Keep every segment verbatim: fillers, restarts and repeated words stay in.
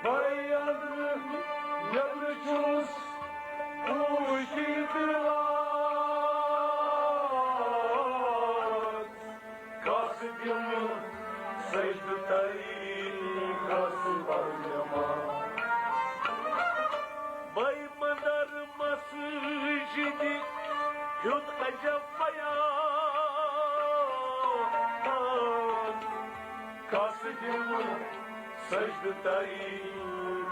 بے اندر نیبر چھُس پوشیدہ رات۔ کس دِمہٕ سجدٕ تَے، کس پرٕ نٮ۪ماز۔ بے مندر مسجدِ ہُنٛد عجب فیاض۔ کس دِمہٕ سجدٕ تَے،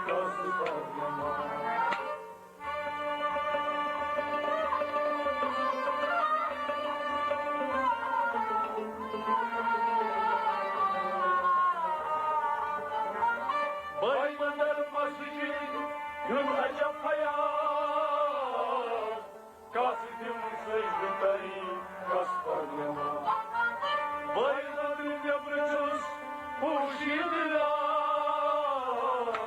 کس پرٕ نٮ۪ماز۔ بے مندر مسجدِ ہُنٛد عجب فیاض۔ کس دِمہٕ سجدٕ تَے، کس پرٕ نٮ۪ماز۔ بے مندر نیبر چھُس پوشیدہ رات۔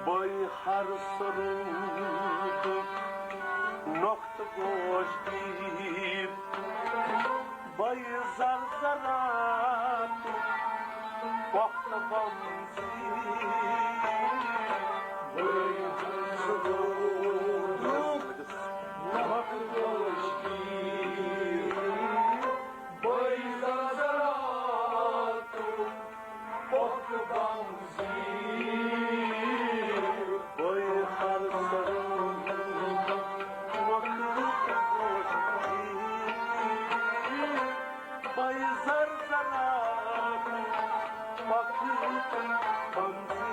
بے ہر سرودُک نۄقطہٕ گوش گیٖر۔ بے زرزراتُک پۄختہٕ بمزیٖر۔ بے ہر سرودُک نۄقطہٕ گوش گیٖر۔ بے زرزراتُک پۄختہٕ بمزیٖر۔ بے ہر سرودُک نۄقطہٕ گوش گیٖر۔ بے زرزراتُک پۄختہٕ بمزیٖر۔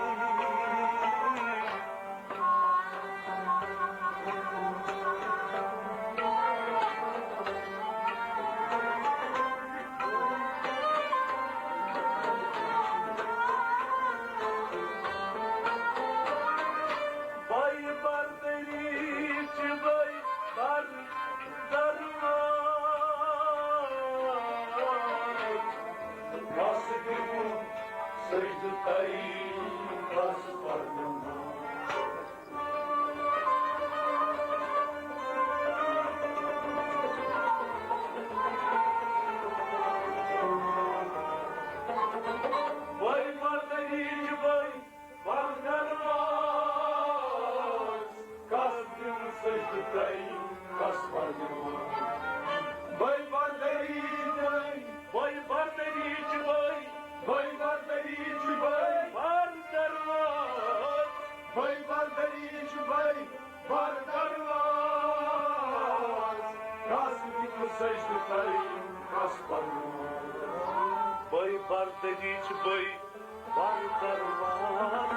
بے بردری چھِ بے بر درواز۔ کس دِمہٕ سجدٕ تَے، کس پرٕ نٮ۪ماز۔ بے بردری چھِ بے بر درواز۔ کس دِمہٕ سجدٕ تَے، کس پرٕ نٮ۪ماز۔ بے بردری چھِ بے، بے بردری چھِ بے، بے بردری چھِ بے بر درواز۔ بے بردری چھِ بے بر درواز۔ کس دِمہٕ سجدٕ تَے، کس پرٕ نٮ۪ماز۔ بے بردری چھِ بے بر درواز۔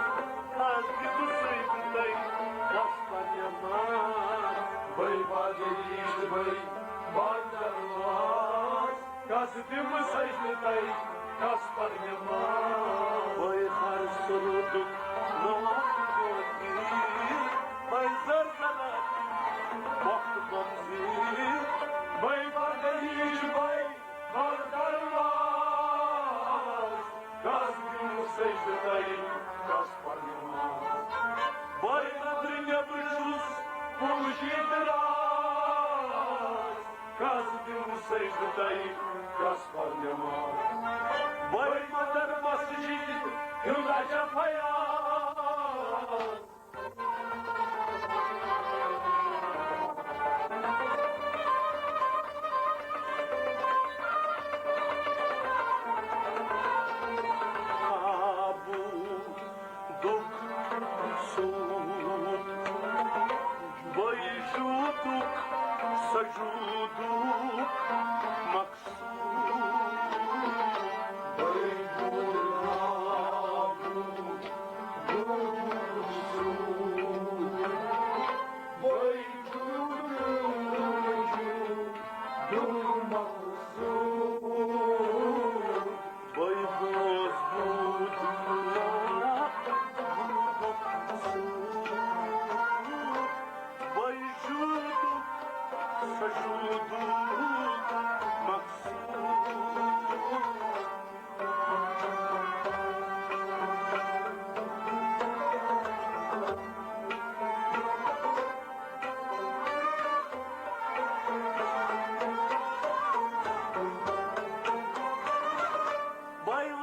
کس دِمہٕ سجدٕ تَے، کس پرٕ نٮ۪ماز۔ بے بردری چھِ بے بر درواز۔ کس دِمہٕ سجدٕ تَے، کس پرٕ نٮ۪ماز۔ بے ہر سرودُک نۄقطہٕ گوش گیٖر۔ بے زرزراتُک پۄختہٕ بمزیٖر۔ بے بردری چھِ بے بر درواز۔ کس دِمہٕ سجدٕ تَے، کس پرٕ نٮ۪ماز۔ بے نظرِ نیبر چھُس پوشیدہ راز۔ کس دِمہٕ سجدٕ تَے، کس پرٕ نٮ۪ماز۔ بے مندر مسجدِ ہُنٛد عجب فیاض۔ معبودُک سوٗد، بے شوٗدُک سجوٗدُک مقصوٗد۔ بے بوٗد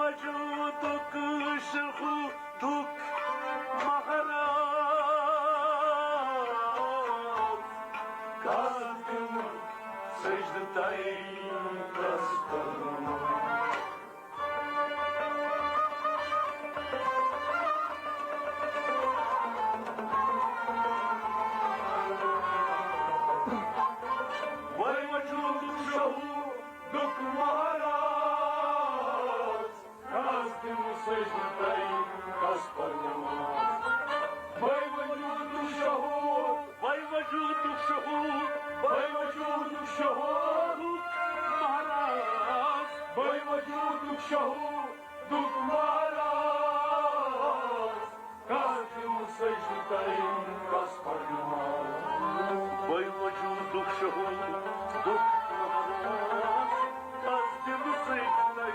وجودک شہودک مہراز، قاسم سجدٕ تَے کس کرنو۔ وے وجودک شہودک مہراز، قاسم سجدٕ تَے کس پر نماز۔ وے وجودک شہود، وے وجودک شہود، وے وجودک شہودک مہراز، وے وجودک شہودک مہراز، قاسم سجدٕ تَے کس پر نماز۔ وے وجودک شہودک مہراز، قاسم سجدٕ تَے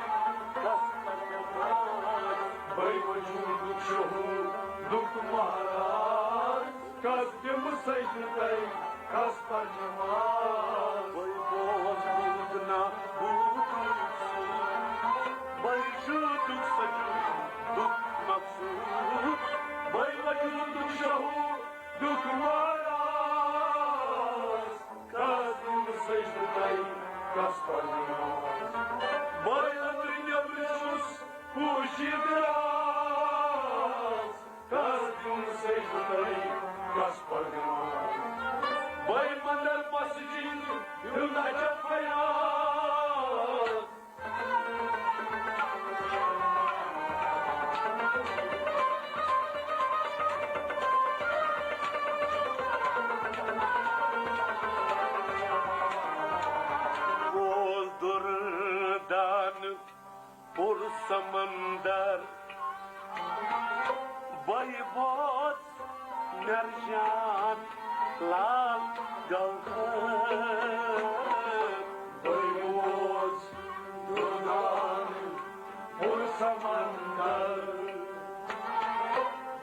کس پر نماز۔ وے وجودک شہودک مہراز، قاسم سجدٕ تَے کس پر نماز۔ وے بوز بوٗت نا بوٗت، وے شہودک سجودک مقصود، وے وجودک شہودک مہراز، قاسم سجدٕ تَے کس پر نماز۔ وے أنٛدرٕ نیٚبرٕ چھُس پوٗشِتھ راز، قاسم سجدٕ تَے کس پر نماز۔ وے مندر مسجد ہُنٛد عجب فیاض۔ بوز دُردانہٕ پُر سمندر، وے بوز مرجان لال گوہر۔ وے بوز دُردانہٕ پُر سمندر،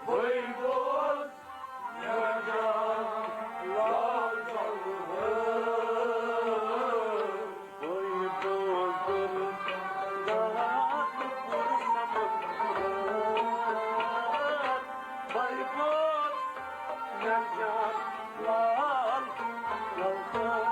وے بوز مرجان لال گوہر۔ وے بوز دُردانہٕ پُر سمندر، وے بوز مرجان لال گوہر۔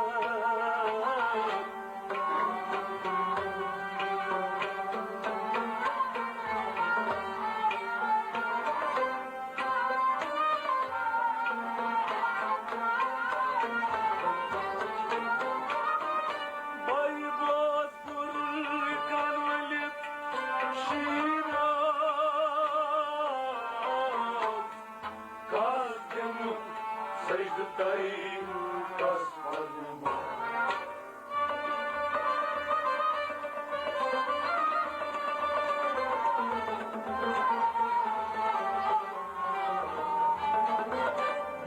وے بوز فرقان ؤلِتھ شیراز، قاسم سجدٕ تَے کس پر نماز۔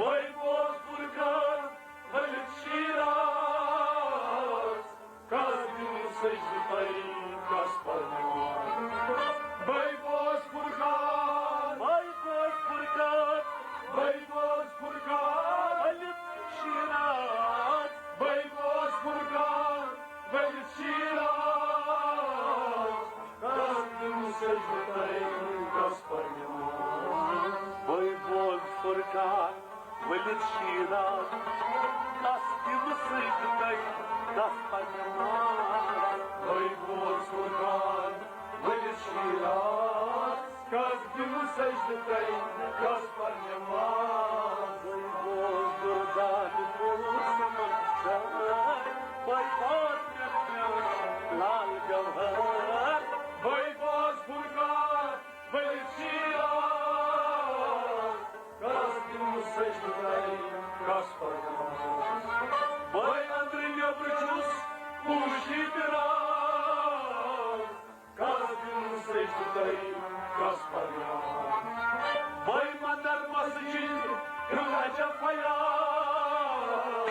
وے بوز فرقان ؤلِتھ شیراز، قاسم سجدٕ تَے کس پر نماز۔ وے بوز فرقان، وے بوز فرقان، وے بوز فرقان ؤلِتھ شیراز، وے بوز فرقان ؤلِتھ شیراز، قاسم سجدٕ تَے کس پر نماز۔ وے بوز فرقان ؤلِتھ شیراز، قاسم سجدٕ تَے کس پر نماز۔ وے بوز فرقان ؤلِتھ شیراز، قاسم سجدٕ تَے کس پر نماز۔ وے بوز دُردانہٕ پُر سمندر، وے بوز مرجان لال گوہر۔ وے بوز فرقان ؤلِتھ شیراز، قاسم سجدٕ تَے کس پر نماز۔ وے أنٛدرٕ نیٚبرٕ چھُس پوٗشِتھ راز، قاسم سجدٕ تَے کس پر نماز۔ وے مندر مسجد ہُنٛد عجب فیاض۔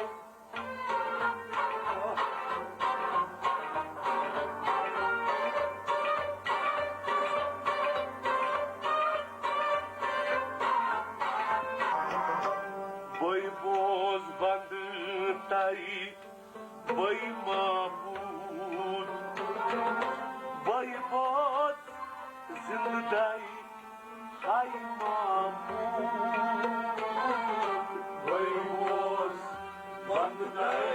وے بوز بندٕ تَے، وے معبود، وے بوز دَے ہاے معبوٗد، بٔے بوز بندٕ دَے،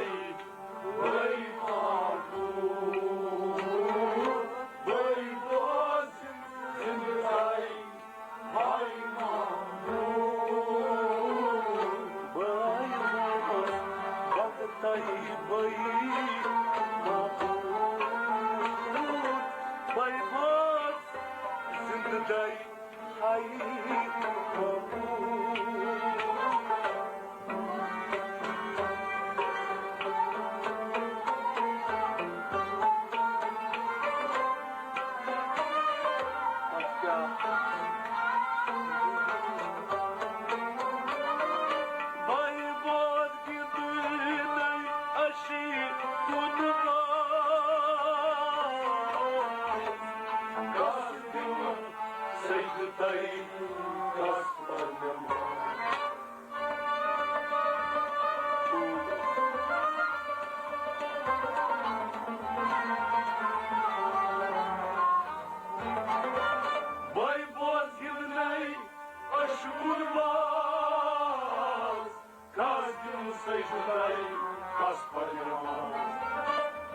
بٔے معبوٗد، بٔے بوز زِندٕ دَے ہاے معبوٗد، بٔے بوز بندٕ دَے، بٔے معبوٗد، بٔے بوز زِندٕ دَے ہاے معبوٗد۔ بٔے بوز گِنٛدنَے أچھی کُن باز، کَس دِمہٕ سجدٕ تَے، کَس پَرٕ نٮ۪ماز۔ بٔے بوز گِنٛدنَے أچھی کُن باز، کَس دِمہٕ سجدٕ تَے، کَس پَرٕ نٮ۪ماز۔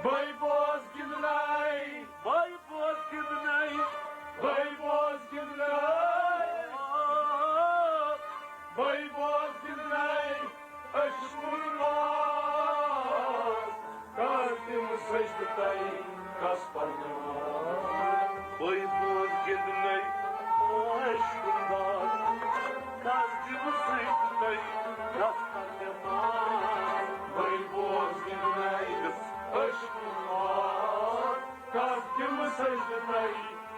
بٔے بوز گِنٛدنَے، بٔے بوز گِنٛدنَے، بٔے بوز گِنٛدنَے، بٔے بوز گِنٛدنَے أچھی کُن باز، کَس دِمہٕ سجدٕ تَے، کَس پَرٕ نٮ۪ماز۔ بٔے بوز گِنٛدنَے أچھی کُن باز، کَس دِمہٕ سجدٕ تَے، کَس پَرٕ نٮ۪ماز۔ بٔے بوز گِنٛدنَے أچھی کُن باز، کَس دِمہٕ سجدٕ تَے،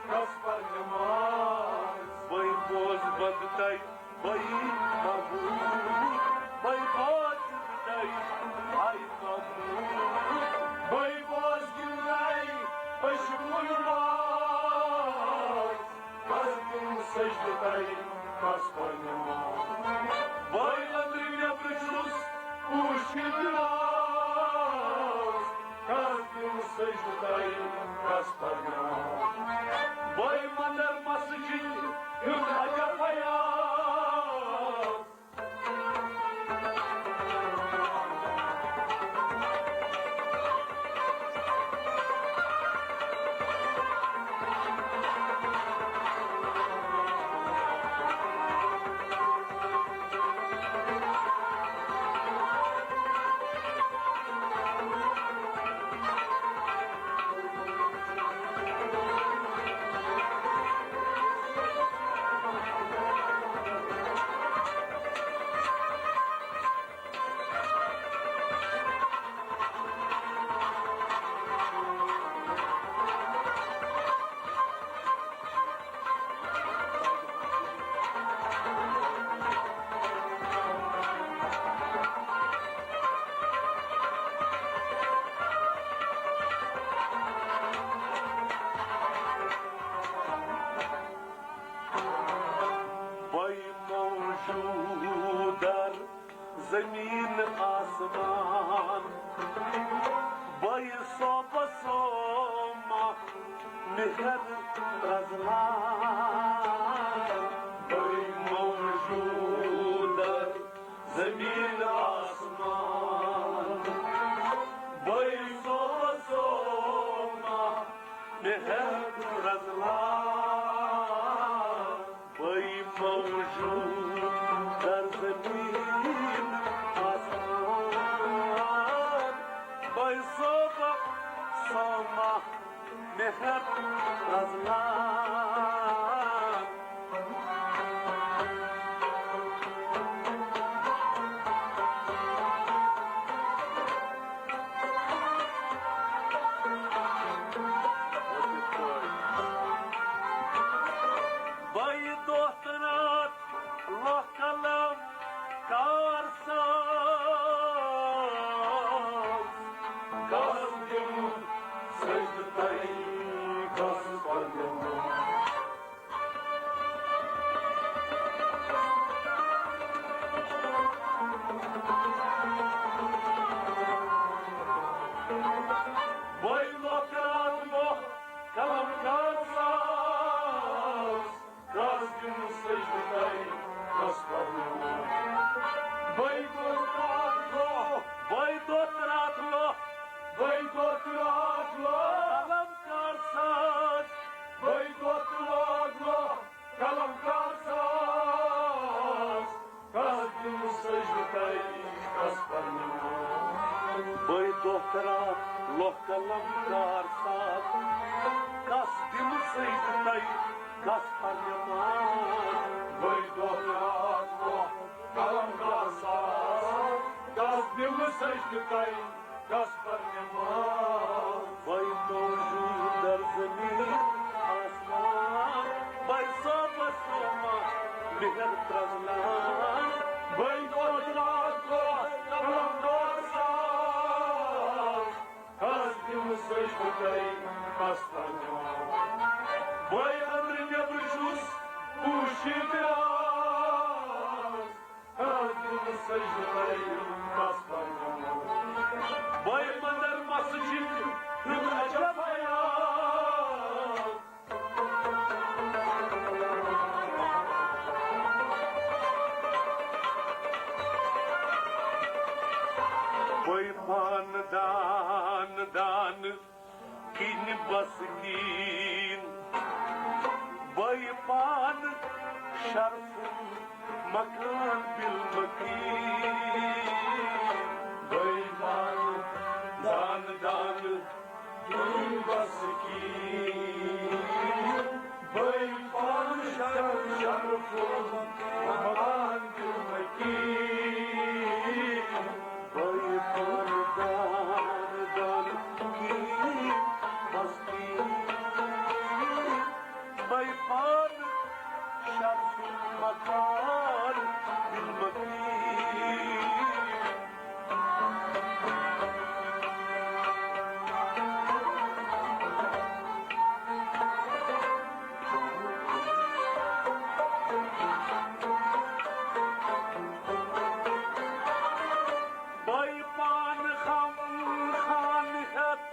کَس پَرٕ نٮ۪ماز۔ بٔے بوز بندٕ دَے، بٔے معبوٗد، بٔے بوز زِندٕ دَے ہاے معبوٗد۔ بٔے بوز گِنٛدنَے أچھی کُن باز، کَس دِمہٕ سجدٕ تَے، کَس پَرٕ نٮ۪ماز۔ بٔے أنٛدرٕ نٮ۪برٕ چھُس پوٗشِتھ گِلاس، کَس دِمہٕ سجدٕ تَے، کَس پَرٕ نٮ۪ماز۔ بٔے مندر مسجد ہُنٛد عجب فیاض۔ بٔے موجود در زمین آسمان، بٔے صوبہ سوما مہر رزلان۔ بٔے موجود در زمین آسمان، بٔے صوبہ سوما مہر رزلان۔ بٔے موجود در زمین آسمان، بٔے صوبہ سوما مہر رزلان۔ بٔے دۄہ تہٕ راتھ لوہ قلم کار ساز، کَس دِمہٕ سجدٕ تَے، کَس کس پرنہِ ماز؟ وۄنۍ دۄہ راتھ دۄہ کرم دہ ساس، کس دِمہٕ سجدٕ تۄہہِ، کس پرنہِ ماز؟ وۄنۍ موجود در زمین آسمان، وۄنۍ صٲبس سوما مہر پرزنان۔ وۄنۍ دۄہ راتھ دۄہ کرم دہ ساس، کس دِمہٕ سجدٕ تۄہہِ، کس پرنہِ ماز؟ وۄنۍ أنٛدرٕ نیٚبرٕ چھُس پوٗشِتھ راز، کس دِمہٕ سجدٕ تۄہہِ، کس پرنہِ ماز؟ وۄنۍ مندر مسجد ہُنٛد عجب خیال۔ بٲے پان دان دان کِنۍ بس کِنۍ، بٲے پان شرفُن مکان بالمکین۔ بٲے پان دان دان کِنۍ بس کِنۍ، بٲے پان شرفُن مکان بالمکین۔ بٲے پان دان دان کِنۍ بس کِنۍ، بٲے پان شرفُن مکان بالمکین۔ بٲے پان خم خان ہیٚتھ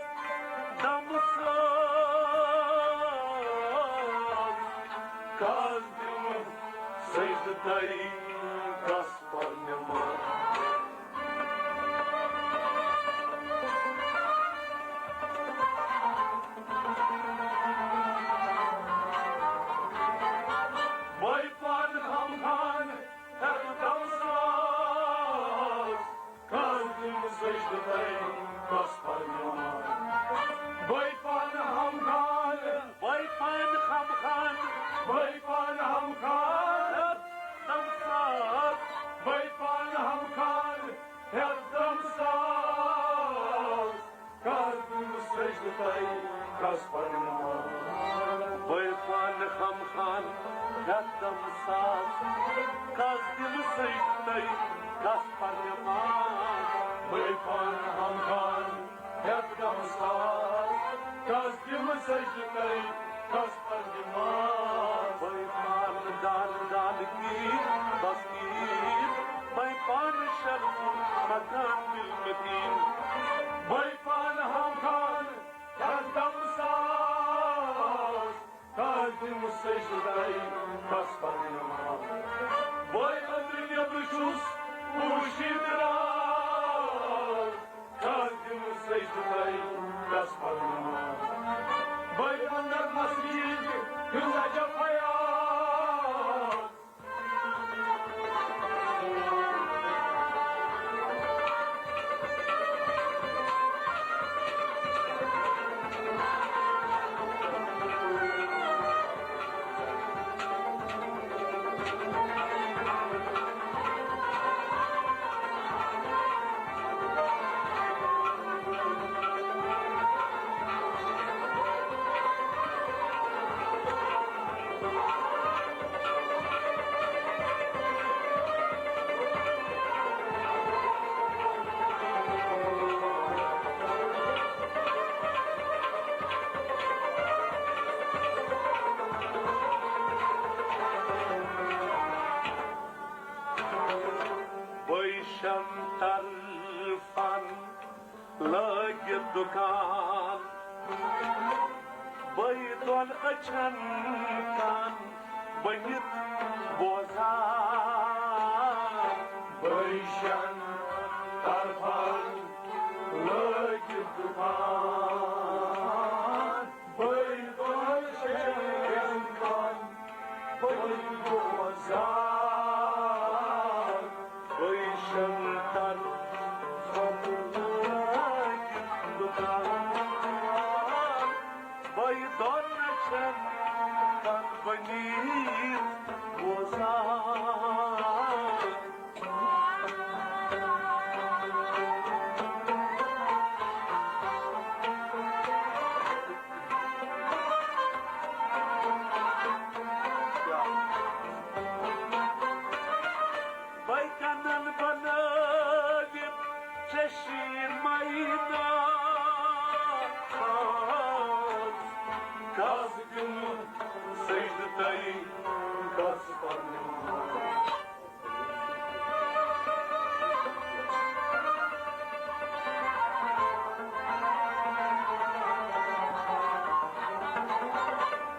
دم ساز، کس دِمہٕ سجدٕ تۄہہِ، کس پرنہِ ماز؟ بٲے پان خم خان ہیٚتھ دم ساز، کس دِمہٕ سجدٕ تۄہہِ، کس پرنہِ ماز؟ بٲے پان خم خان، بٲے پان خم خان، بٲے پان خم خان ہیٚتھ دم ساز، بٲے پان خم خان ہیٚتھ دم ساز، کس دِمہٕ سجدٕ تۄہہِ، کس پرنہِ ماز؟ بٲے پان خم خان ہیٚتھ دم ساز، کس دِمہٕ سجدٕ تۄہہِ، کس پرنہِ ماز؟ بٲے پان خم خان ہیٚتھ دم ساز، کس دِمہٕ سجدٕ تۄہہِ، کس پرنہِ ماز؟ بٲے پان دان دان کِنۍ بس کِنۍ، بٲے پان شرفُن مکان بالمکین۔ بٲے پان خم خان ہیٚتھ دم ساز، کس دِمہٕ سجدٕ تۄہہِ، کس پرنہِ ماز؟ بٲے أنٛدرٕ نیٚبرٕ چھُس پوٗشِتھ راز، کس دِمہٕ سجدٕ تۄہہِ، کس پرنہِ ماز؟ بٲے اندر مسجد ہُنٛد عجب خیال۔ بٲے شٮ۪ن طرفن لٲگِتھ دُکان، بٲے دۄن أچھن کن بٔنِتھ بوزان۔ بٲے شٮ۪ن طرفن لٲگِتھ دُکان، بٲے دۄن أچھن کن بٔنِتھ بوزان۔ بٲے شٮ۪ن طرفن لٲگِتھ دُکان، بٲے دۄن أچھن بنیت بوزان۔ بٲے کنن بنٲوِتھ چشمے ناز، کس دِمہٕ سجدٕ تۄہہِ، کس پرناوٕ؟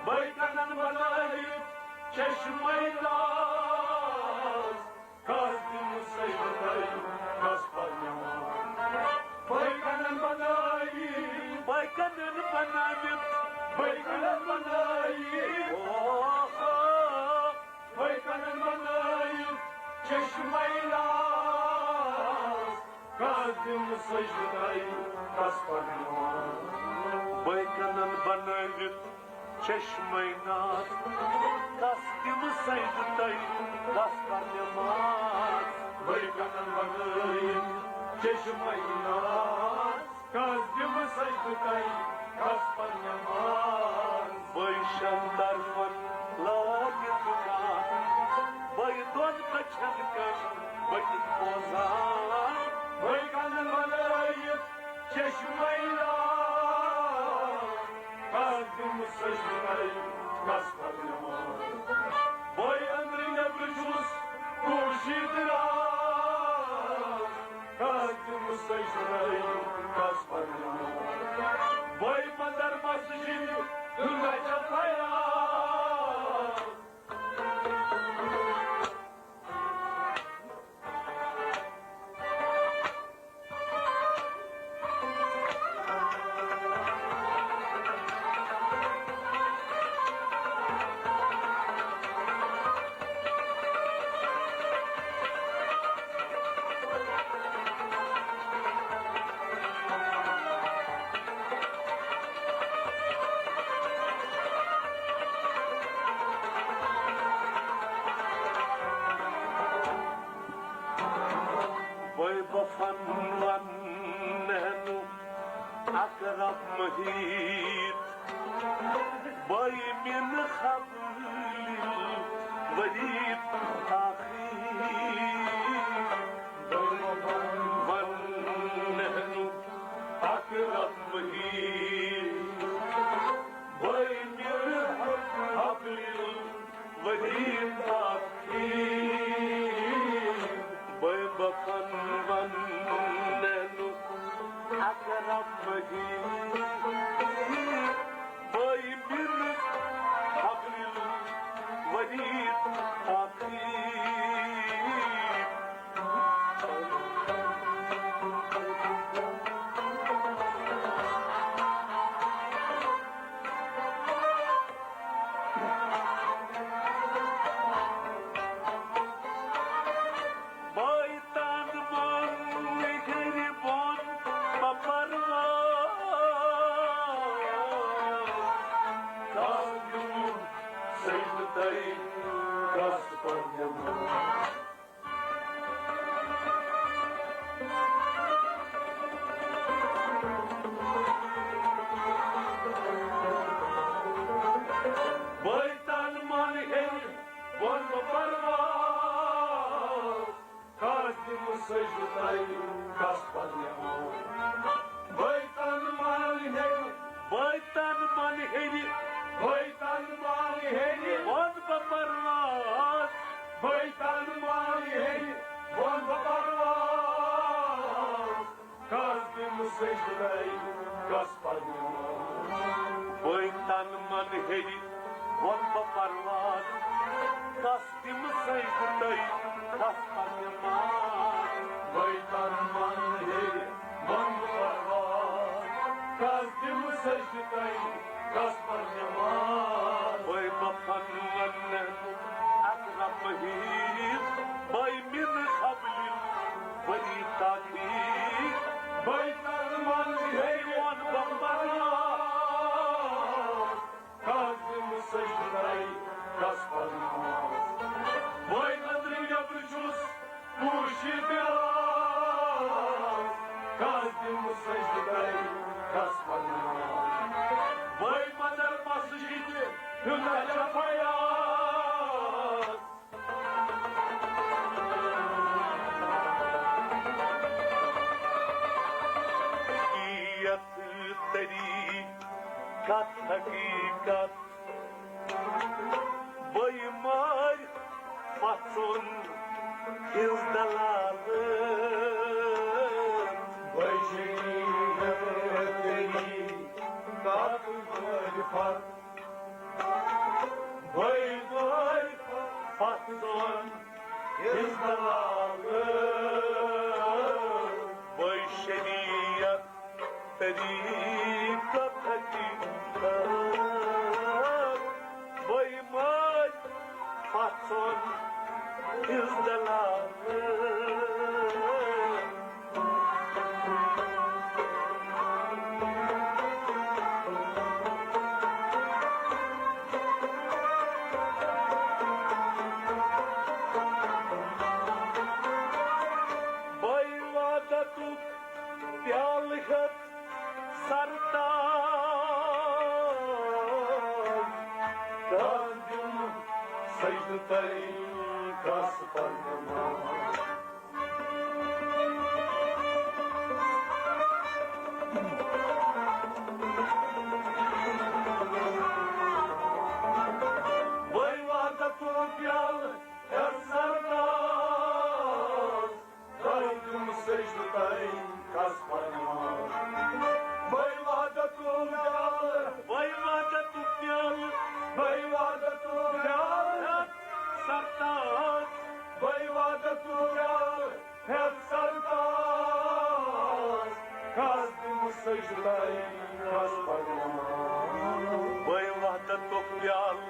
بٲے کنن بنٲوِتھ چشمے ناز، کس دِمہٕ سجدٕ تۄہہِ، کس پرناوٕ؟ بٲے کنن بنٲوِتھ، بٲے کنن بنٲوِتھ، بٲے کنن بنٲوِتھ۔ اوہو۔ بٲے کنن بنٲوِتھ چشمے ناز، کس دِمہٕ سجدٕ تۄہہِ، کس پرناوٕ؟ بٲے کنن بنٲوِتھ چشمے ناز، کس دِمہٕ سجدٕ تۄہہِ، کس پرناوٕ؟ بٲے کنن بنٲوِتھ چشمے ناز، کس دِمہٕ سجدٕ تۄہہِ، کس پرناوٕ؟ بٲے شٮ۪ن طرفن لٲگِتھ دُکان، بٲے دۄن کٔچھن کٔچھ بٔنِتھ بوزان۔ بٲے کنن بنٲوِتھ چشمے ناز، کس دِمہٕ سجدٕ تۄہہِ، کس پرناوٕ؟ بٲے أنٛدرٕ نٮ۪برٕ چھُس کوٗشِش دراز، کس دِمہٕ سجدٕ تۄہہِ، کس پرناوٕ؟ بٲے مندر مسجد دُنیا چھا فیاض۔ بٲے بفن ونہٕ اقرب محیط، بٲے من قبل الورید آخر۔ بٲے بفن ونہٕ اقرب محیط، بٲے من قبل الورید آخر۔ بٲے بفن ونہٕ اقرب محیط، بٲے من قبل الورید آخر۔ بٲے تن من ہیٚرِ بۄن بہٕ پرواز۔ کس دیُت سجدٕ تۄہہِ، کس پرنوو؟ بٲے تن من ہیٚرِ بۄن بہٕ پرواز، کس دِمہٕ سجدٕ تۄہہِ، کس پرنوو؟ بٲے تن من ہیٚرِ، بٲے تن من ہیٚرِ، بٲے تن من ہیٚرِ بۄن بہٕ پرواز۔ بٲے تن من ہیٚرِ بۄن بہٕ پرواز، کس دِمہٕ سجدٕ تۄہہِ، کس پرنوو؟ بٲے تن من ہیٚرِ بۄن بہٕ پرواز، کس دِمہٕ سجدٕ تۄہہِ، کس پرنوو؟ بٲے تن من ہیٚرِ بۄن بہٕ پرواز، کس دِمہٕ سجدٕ تۄہہِ، کس پرنوو؟ بٲے بفن ونہٕ اقرب محیط، بٲے من قبل الورید آخر۔ بٲے تن من ہیٚرِ بۄن بہٕ پرواز، کس دِمہٕ سجدٕ تۄہہِ، فیاض۔ یتھ طریقت حقیقت بے مار پژھن ہنز دلالت۔ بے شریعت طریقت معرفت بے مار پژھن ہنز دلالت۔ بے شریعت طریقت حقیقت بے مار پژھن ہنز دلالت۔ بے وحدتک پیالہٕ ہیتھ سرتاج، کس دِمہٕ سجدٕ تۄہہِ، کس پرٕ نماز۔ بے وحدتک پیالہٕ ہیتھ سرتاج، تۄہہِ دِمہٕ سجدٕ تۄہہِ، کس پرٕ نماز۔ بے وحدتک پیالہٕ، بے وحدتک پیالہٕ، بے وحدتک پیالہٕ ہیتھ سرتاج۔ بے وحدتک پیالہٕ ہیتھ سرتاج، کس دِمہٕ سجدٕ تۄہہِ، کس پرٕ نماز۔ بے وحدتک پیالہٕ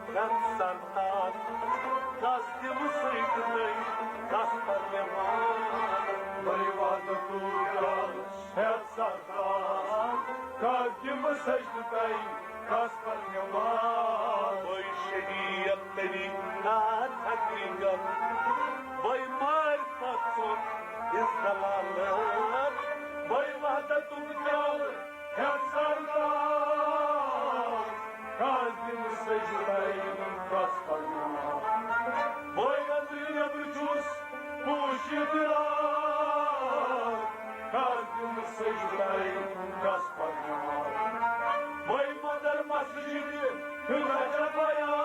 ہیتھ سرتاج، کس دِمہٕ سجدٕ تۄہہِ، کس پرٕ نماز۔ بے وحدتک پیالہٕ ہیتھ سرتاج، کس دِمہٕ سجدٕ تۄہہِ، کس پرٕ نماز۔ بے شریعت طریقت حقیقت بے مار پژھن ہنز دلالت۔ بے وحدتک پیالہٕ ہیتھ سرتاج، کس دِمہٕ سجدٕ تۄہہِ، کس پرٕ نماز۔ بے اندرٕ نیبرٕ چھُس پوشیدٕ راز، کس دِمہٕ سجدٕ تۄہہِ، کس پرٕ نماز۔ بے مدر مسجدِ ہنز عجب ایاز۔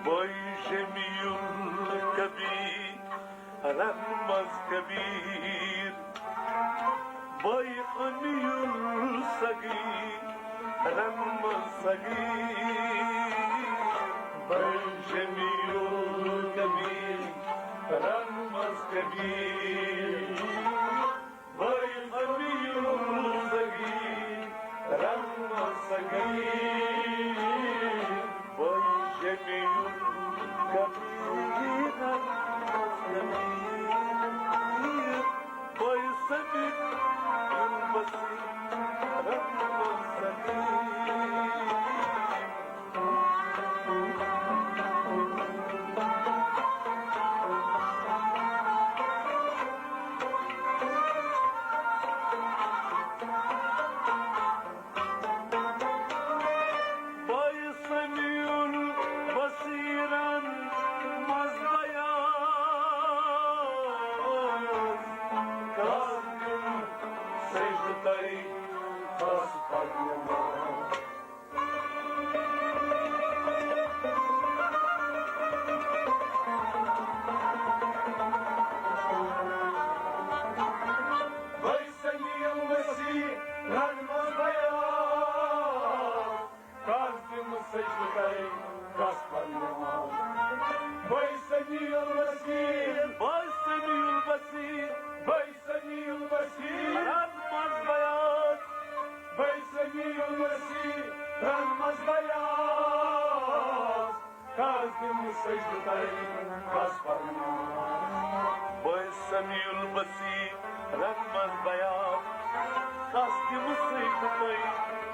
بے جمیع الکبیرن منز کبیر، بے امی الصغیرن منز صغیر۔ بے جمیع الکبیرن منز کبیر، بے امی الصغیرن منز صغیر۔ بے جمیع الکبیرن منز کبیر، بے صغیرن منز صغیر۔ بہٕ سمیع البصیر، رنگ منٛز بیان، کس دِمہٕ سۭتۍ تۄہہِ